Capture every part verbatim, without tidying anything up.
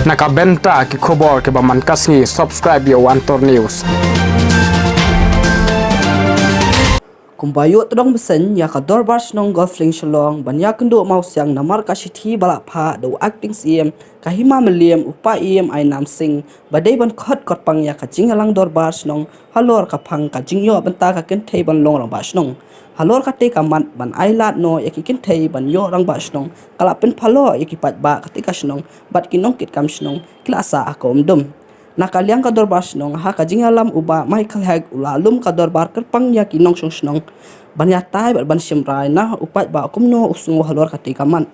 Na ka bynta ki khubor kiba man ka sngi, subscribe ïa u Antor News. Kumba ïoh tdong bseiñ ïa ka Dorbar Shnong Golf Link Shillong ban ïakynduh mawsiang namar ka shithi ba la phah da u Acting Syiem ka Hima Mylliem, u Paiem Ainam Singh, ba dei ban khot kyrpang ïa ka jingïalang Dorbar Shnong halor ka phang ka jingïoh bynta ka kynthei ban long Rangbah Shnong. Halor katei ka mat ban ai lad noh ïa ki kynthei ban ïoh Rangbah Shnong, ka la pynpalloh ïa ki paidbah katei ka shnong bad ki nongkitkam shnong ki la sah ha ka umdum. Na ka liang ka Dorbar Shnong, ha ka jingïalam u Bah Michael Hek, u la lum ka dorbar kyrpang ïa ki nongshong shnong ban ïatai bad ban shim rai na u paidbah kumno u sngew halor katei ka mat.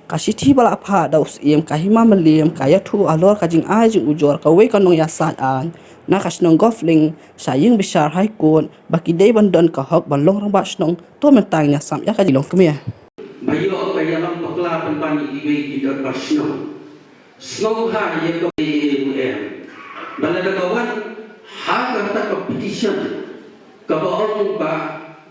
Ka shithi ba la phah da u Syiem ka Hima Mylliem ka ïathuh halor ka jingai jingujor kawei ka nongïasaid aiñ na ka shnong Golf Link sha ïing bishar High Court ba ki dei ban don ka hok ban long Rangbah Shnong. To mynta ngin ïa sam ïa ka jinglong kmie. Ba ïoh ka ïalam bakla pynban ïa kiwei ki Dorbar Shnong. Sngewbha ïa ka A A U M. Ba lada ka wan ha kata ka petition kaba ong ba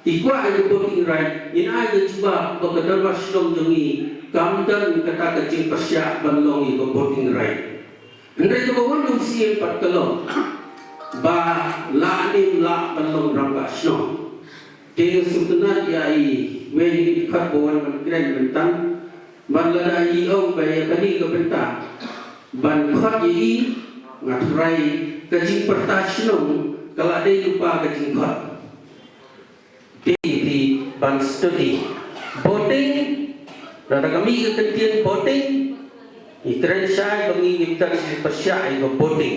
i kwah ïa ka voting right, ngin ai ka jubab ba ka Dorbar Shnong jong ngi kam don kata ka jingpyrshah ban long ïa ka voting right. Hynrei kaba wan u Syiem pat ka long ba lah ne ym lah ban long Rangbah Shnong. Te nga sngewtynnat ïa iwei i dkhot ba wan ban kren mynta. Bad lada i ong ba ïa kane ka bynta ban khot ïa i, nga tharai ka jingpyrta shnong ka la dei lypa ka jingkhot. Te phi ban study voting, lada ka mih ka kyntien voting, ngi kren shai ba ngi ngim don jingpyrshah ïa ka voting.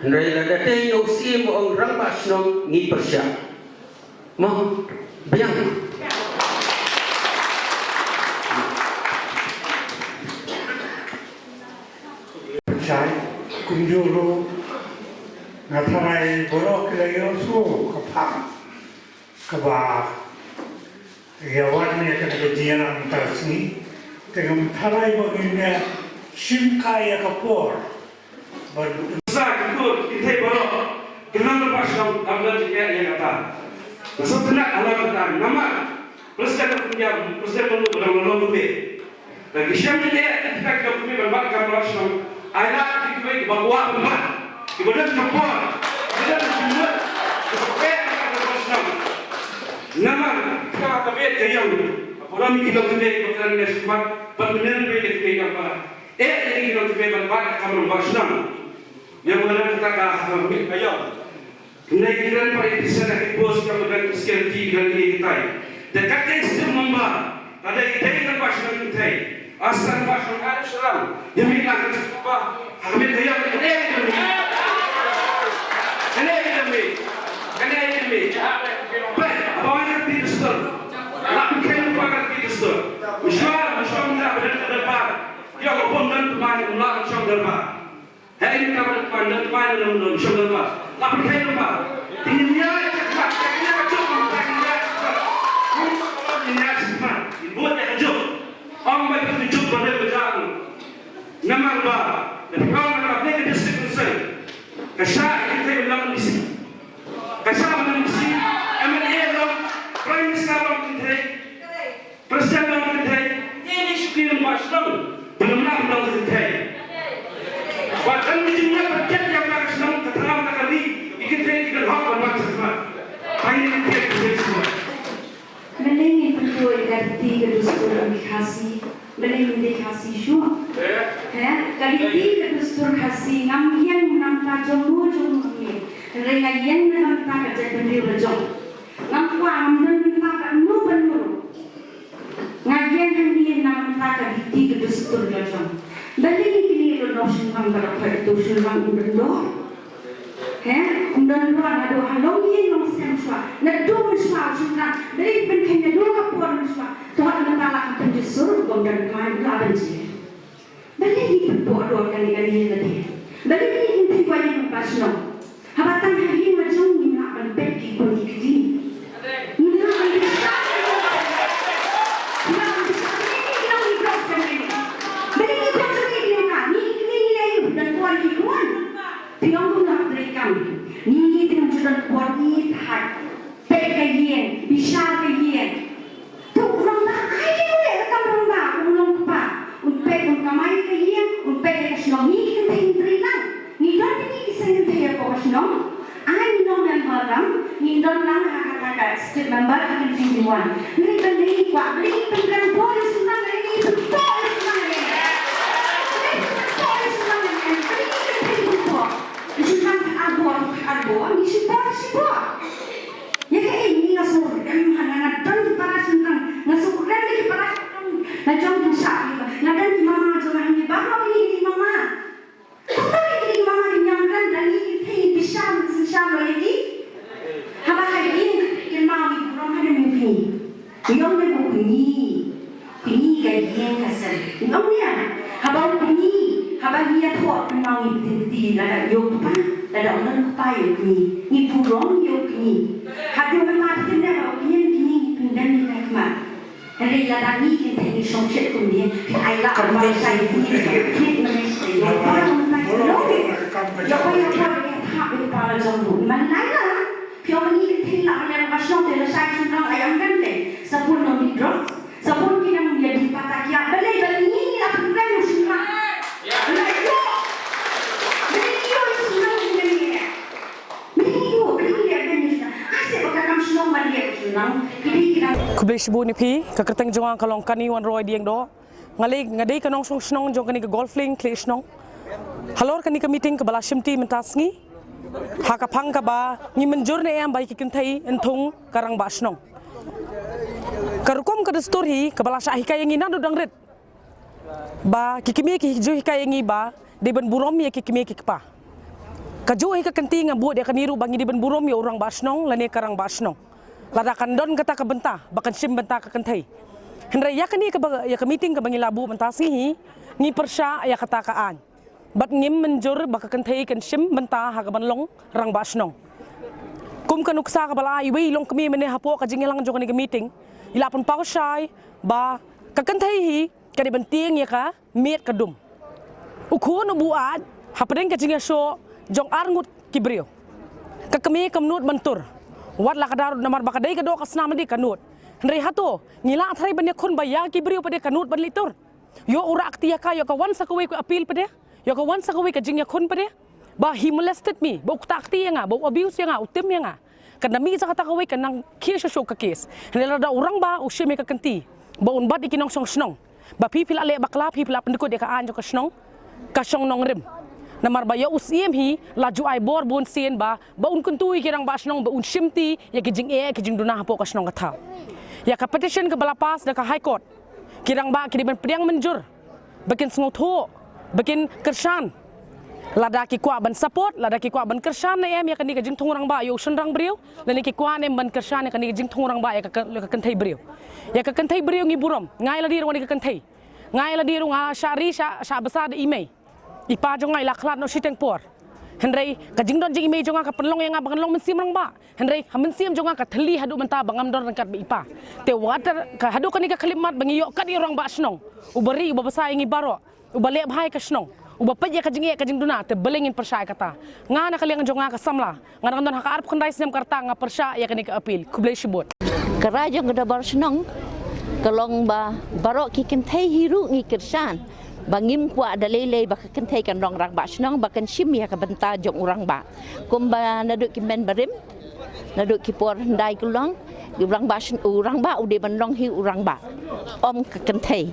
Hynrei lada dei u Syiem ba ong Rangbah Shnong, ngi pyrshah. Mo, biang. Pynshai, kumjuh ruh nga tharai baroh ki la ïohsngew ka phang kaba ïa wan ïa kane ka jingïalang mynta ka sngi. Te ngam tharai ba ngin ïa shim kai ïa ka por. Sa ki kur ki thei baroh ki nang ba shong kam da jingeh ïa kata. Nga sngewtynnat halor kata namar President of India, President Manu ba dang long kumne. Da ki shem jingeh ki thei ki long kumne ban wad kam ba shong. Ai lad ki kiwei kiba kwah ban wad, kiba don ka por, kiba don ka jingmut, kiba kwah ban wad shong. Namar ka ka bit ka ïong. Ba ram ki long kumne kiba kren ne shong ban ban mynne ne ba ki kam ba. Eh, ïa ngi nong tbei ban bat ka kamram ba shnong. Ïa ma nang kata ka, ha, mit ka ïong. Nai kiran pari tisa na ki post ka ma nang security kiran ki kitai. Da ka kai sim mamba. Ka dei dei kan ba shnong kitai. Asan ba shnong ada shrang. Ïa mi nang kan ba. Ha mit ka ïong. Kane ïa mi. Kane ïa mi. Kane ïa mi. Bai, ba wan ka ti dustur. La kai ba ka ti dustur. Mishwa, mishwa mna ba dan ka dan ba. Ïa ka pom dan pemai mla shong dan ba. Hei ka pom dan pemai dan shong dan ba. La pynkhei dan ba. Tingin ïa ka mat, ka ïa ka juk, ka ïa ka juk. Kum ka ïa ka juk. Buat ïa ka juk. Ong ba ka juk ba dan ba jang. Namar ba da pynkhei na ka district council. Ka sha ïa ka thei ba long D C. Ka sha ba long D C. M L A long. Prime Minister long ka thei. President nong kynthei, ngi ngi shu kyrpad ba shnong, ba nang nang nong kynthei. Ba kan ngi jingïap ba ket ïa ka shnong ka thram ka ri, i kynthei i kan hok ban wan sha khmat. Ba ngi ngi kynthei kynthei shnong. Mynne ngi pyntuh ïa ka riti ka dustur ka Khasi, mynne ngi dei Khasi shuh. He, ka riti ka dustur Khasi, ngam ïeng namar ka jong u jong u ngi. Hynrei nga ïeng namar ka jaitbynriew la jong. Ngam kwah ngam don namar ka nu ba nu. Nga ïeng hangne namar ka riti ka dustur la jong. Balei kine ki don shynrang ka la khoi tu shynrang um don doh. He, um don doh naduh ha long ïing long sem shuwa. Naduh mynshuwa u shynrang. Balei pynkheiñ naduh ka por mynshuwa. To ha mynta la ka pynjur sur bym don kmai la ban jia. Balei ngi pynpoh doh kane kane lade? Balei ngi pynphi ba ïa ba shnong? Haba tang ha ïing la jong ngim lah ban peit ki khun ki kti. Ngim lah ban peit. Ngim lah ban peit. Balei ngi pynpoh doh kane? Balei ngi pynpoh doh kane? Ngi kine ngi lei don por ki khun. Phi ong ngim lah ban peit kam. Ngi kine ngi don por ki thait. Peit ka ïing, bishar ka ïing. To u rangbah, ai ki u leh ka kam rangbah, u long kpa. Un peit, un kamai ka ïing, un peit ka shnong. Ngi ki Member ki kynthei ki wan. Ngi ban ngi kwah, ngi pynkan bor ïa shnong, ngi pynbor ïa shnong, ngi pynbor ïa shnong, ngi pynbor. Shnong ka arbor, ka arbor, ngi shibor, shibor. Ïa kaei ngi nga shu rem ha nga, nga don ki para shnong, nga shu rem ki para shnong. Nga jong ki sha, nga don ki mama jong nga, ngi baroh ngi ki mama. Kumno ïa ki mama ki ñiam ran da ngi ki thei bishar bishar lo ïa ki. Haba ha ïing ki ma ngi burom ha ngi ki. Ïong ne bu kñi. Kñi ka ïing ka sem. Ïong ne haba u kñi, haba ngi ïathoh ki ma ngi ti ti lada ïoh pa, lada u nang pa ïoh kñi. Ngi burom ïoh kñi. Haduh mynta ti ne ba u kñi kñi ngi pyndem ïa ka khmat. Hynrei lada ngi kynthei ngi shong shet kum ngi, ki ai lad ba shai ngi, ki mane shai ngi. Ba ngi pa ki long. Ïa pa ïa pa ïa thap ïa pa la jong ruh. Man lai la. Phi ong ngi kynthei la lem ba shong te la shai shong kang ayam kan te. Sabun nong di drop. Sabun ki nang ïa di pata kia. Balei balei ngi la pynrem shong kang. Balei ïoh. Balei ïoh shong kang ngi ngi. Khublei shibun ïa phi, ka kyrteng jong nga ka long Kani Wanroi Diengdoh. Nga lei, nga dei ka nongshong shnong jong kane ka Golf Link Khlieh Shnong. Halor kane ka meeting kaba la shimti mynta sngi, ha ka phang kaba ngi mynjur ne em ba ïa ki kynthei yn thung ka rangbah shnong. Ka rukom ka dustur hi kaba la shah hikai ïa ngi naduh dang rit. Ba ki kmie ki ju hikai ïa ngi ba dei ban burom ïa ki kmie ki kpa. Kajuh hi ka kynti nga bud ïa kane ruh ba ngi dei ban burom ïa u rangbah shnong lane ka rangbah shnong. Lada kan don kata ka bynta ba kan shim bynta ka kynthei. Hynrei ïa kane kaba, ïa ka meeting kaba ngi la buh mynta sngi hi, ngi pyrshah ïa kata ka aiñ. Bad ngim mynjur ba ka kynthei kan shim bynta ha kaban long rangbah shnong. Kum ka nuksa kaba la ai iwei i longkmie mynne hapoh ka jingïalang jong kane ka meeting, i la pynpaw shai ba ka kynthei hi ka dei ban tieng ïa ka miet ka dum. U khun u buaid hapdeng ka jingïashoh jong arngut ki briew. Ka kmie kam nud ban tur. Wat la ka daw namar ba ka dei ka doh ka snam dei ka nud. Hynrei hato ngi la tharai ban ïakhun ba ïa ki briew pat dei ka nud ban leit tur. Ïoh u rah kti ïa ka, ïoh ka wan sa kawei ka appeal pat dei. Ïoh ka wan sa kawei ka jingïakhun pat dei. Ba he molested me, ba u ktah kti ïa nga, ba u abuse ïa nga, u tim ïa nga. Kan da mih sa kata kawei kan nang khie shuh shuh ka case. Hynrei lada u rangbah u shim ïa ka kynti ba un bat ïa ki nongshong shnong, ba phi phi la leh bakla, phi phi la pyndkut ïa ka aiñ jong ka shnong, ka shong nongrim. Namar ba ïa u Syiem hi la ju ai bor bun sien ba, ba un kyntu ïa ki rangbah shnong ba un shimti ïa ki jingeh ki jingduna hapoh ka shnong ka thaw. Ïa ka petition kaba la pass da ka High Court, ki rangbah ki dei ban pdiang mynjur ba kin sngewthuh, ba kin kyrshan. Lada ki kwah ban support, lada ki kwah ban kyrshan ne em ïa kane ka jingthung rangbah ïa u shynrang briew, lane ki kwah ne em ban kyrshan ïa kane ka jingthung rangbah ïa ka, ïa ka kynthei briew. Ïa ka kynthei briew ngi burom, nga ïa lade ruh nga dei ka kynthei. Nga ïa lade ruh nga la shah ri shah, shah bsa da i mei. I pa jong nga i la khlad noh shiteng por. Hynrei ka jingdon jong i mei jong nga ka pynlong ïa nga ba ngan long mynsiem rangbah. Hynrei ha mynsiem jong nga ka thylli haduh mynta ba ngam don ryngkat bad i pa. Te wat ka haduh kane ka khyllipmat ba ngi ïoh kat ïa u rangbah shnong uba ri, uba bsa ïa ngi baroh, uba leh bha ïa ka shnong, uba peit ïa ka jingeh ka jingduna, te balei ngin pyrshah ïa kata. Nga na ka liang jong nga ka samla, nga dang don ha ka arphew khyndai snem ka rta, nga pyrshah ïa kane ka appeal. Khublei shibun. Ka rai jong ka dorbar shnong ka long ba baroh ki kynthei hi ruh ngi kyrshan ba ngim kwah da lei lei ba ka kynthei kan long rangbah shnong ba kan shim ïa ka bynta jong u rangbah. Kumba naduh ki mynbarim, naduh ki por hyndai ki long, u rangbah sn-, u rangbah u dei ban long hi u rangbah, ym ka kynthei.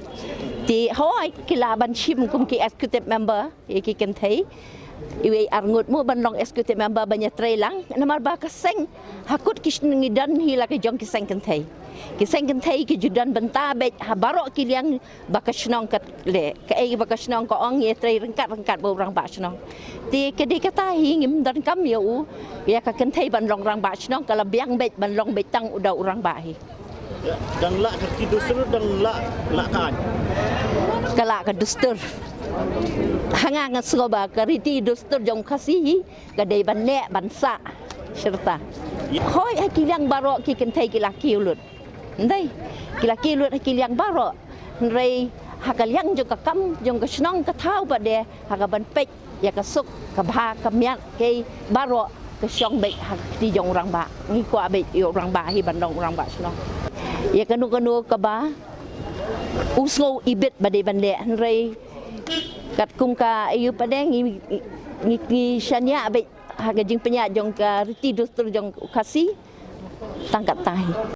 Te hooid ki lah ban shim kum ki executive member ïa ki kynthei. Iwei arngut mo ban long executive member ban ïatrei lang. Namar ba ka seng ha kut ki shnong ngi don hi la ki jong ki seng kynthei. Ki seng kynthei ki ju don bynta beit ha baroh ki liang ba ka shnong ka leh. Kaei ba ka shnong ka ong ïatrei ryngkat ryngkat bad u rangbah shnong. Te ka dei kata hi ngim donkam ïa u, ïa ka kynthei ban long rangbah shnong, ka la biang beit ban long beit tang u da u rangbah hi. Dang lah ka riti dustur, dang lah, lah ka aiñ. Ka lah ka dustur. Ha nga nga sngew ba ka riti dustur jong u Khasi hi ka dei ban leh ban sah. Syrta. Hooid ha ki liang baroh ki kynthei ki la kiew lut. Hynrei ki la kiew lut ha ki liang baroh. Hynrei ha ka liang jong ka kam jong ka shnong ka thaw pat de ha ka ban peit ïa ka suk ka bha ka miat kei baroh ka shong beit ha ka kti jong u rangbah. Ngi kwah beit ïa u rangbah hi ban long u rangbah shnong. Ïa kano kano kaba u sngew i bit ba dei ban leh, hynrei katkum ka aïu pat de ngi, ngi, ngi shaniah beit ha ka jingpynïaid jong ka riti dustur jong u Khasi. Tang katei.